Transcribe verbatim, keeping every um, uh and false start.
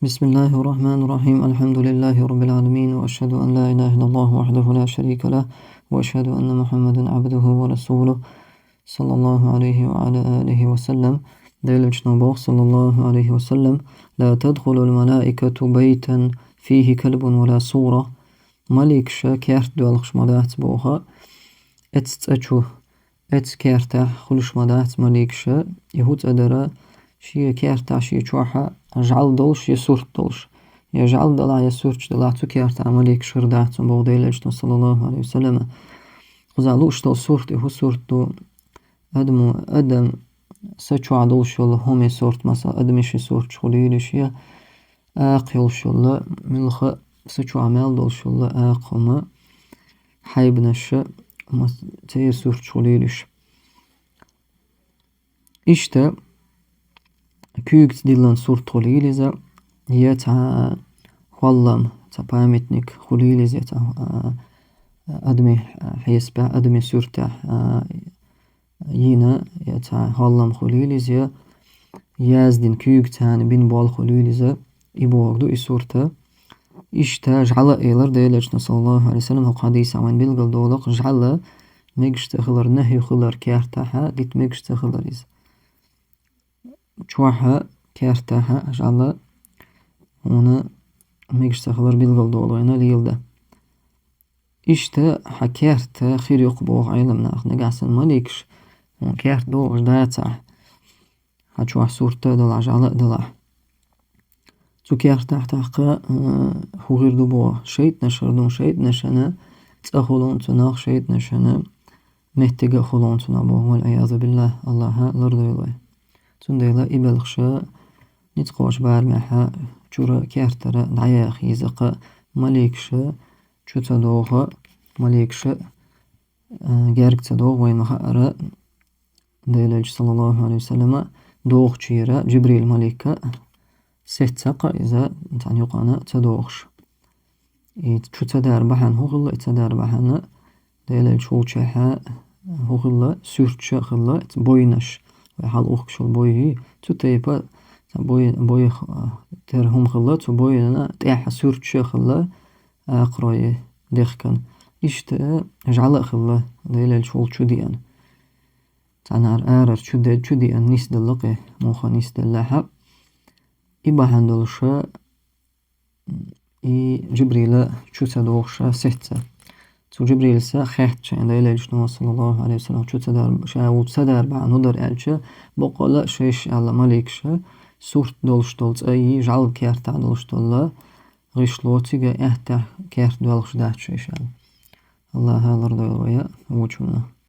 بسم الله الرحمن الرحيم. الحمد لله رب العالمين، وأشهد أن لا إله إلا الله وحده لا شريك له، وأشهد أن محمدا عبده ورسوله، صلى الله عليه وعلى آله وسلم. Делан элчано боху, саллаллаху алейхи ва саллям: «لا تدخل الملائكة بيتا فيه كلب ولا صورة». Маликаш керта доьлхуш ма дац боху, эцу цӀа чу, эцу кертахь хуьлуш ма дац маликаш. И хӀун цӀа дара? Шен кертахь, шен чохь жӀаьла долуш я сурт долуш. Я жӀаьла далахь, я сурташ далахь, цу кертахь маликаш хир дац боху Делан элчано, саллаллаху алейхи ва саллям. Кхузахь лууш долу сурт, и хӀун сурт ду? Адамо, адам са чохь долуш йолу хӀума сурт, масала, адамийн сурташ хуьлийла уьш, я акха йолуш йолу, муьлхха са чохь мел долуш йолу акха хӀума, хьайбанаш, мас-, церан сурташ хуьлийла уьш. Иштта куьйгаца диллина сурт хуьлийла иза, я цхьа хӀоллам, цхьа памятник хуьлийла иза, я цхьа, а, адамийн, а, хьесапехь, адамийн суртехь, а, йина, я цхьа хӀоллам хуьлийла иза, я яздина куьйгаца бина болу хуьлийла иза, и бохург ду и сурт. Иштта жӀаьла элира Делан элчано, саллаллаху алейхи ва саллям, хӀокху хьадисехь вайна билгалдолу, жӀаьла мегаш ца хилар, нахью хилар кертахь, дита мегаш ца хилар иза. Чохь кертахь жӀаьла хӀума мегаш ца хилар билгалдолу вайна лело. Иштта хьан керта хир ю-кх боху Ӏеламнаха, нагахь санна маликаш хьуна керта дохуш дацахь, хьан чохь сурт а далахь, жӀаьла а далахь. Цу кертахь тӀаккха, а, хӀун хир ду боху? ШайтӀанаш хир ду, шайтӀанашна цӀа хуьлу цунах, шайтӀанашна меттиг а хуьлу цунах боху, валь-Ӏиязу биллахь, Аллахьа лардойла вай. Цундела и белхаш ницкъ кхочу барамехь чуьра кертара дӀаяха еза-кх, маликаш чу ца догӀу, маликаш, а, герга ца догӀу, вайна ма-хаъара, Делан элча, саллаллаху алейхи ва саллям, догӀучуьра Джибрил малик сецна-кх иза, цхьана юкъана ца догӀуш. И чу ца дара бахьана хӀун хилла, и ца дара бахьана, Делан элча волчохь хӀун хилла, сурташ а хилла, бойнаш, вай хьалха ухкуш йолу бой, цу тайпа цхьа бой, бой, а, тера хӀума хилла, цу бойнана тӀехь сурташ а хилла, акхарой дехкина. Иштта жӀаьла а хилла, Делан элча волчу чу деана. Цхьанхьара арара чу де-, чу деана нисделла-кх, муха нисделлехь а. И бахьана долуш, и Джибрила чу ца догӀуш сецна. Цу Джибрилас хаьттича, Делан элчано, саллаллаху алейхи ва саллям, чу ца дара, ша волчу ца дара бахьана хӀун дара аьлча, баккъала а шайша аьлла маликаша, сурт долуш долу цӀа йий, жӀаьла кертахь долуш долу гӀишло, цига аьттехь керта доьлхуш дац шайша аьлла. Аллахьа лардойла вай вочунах.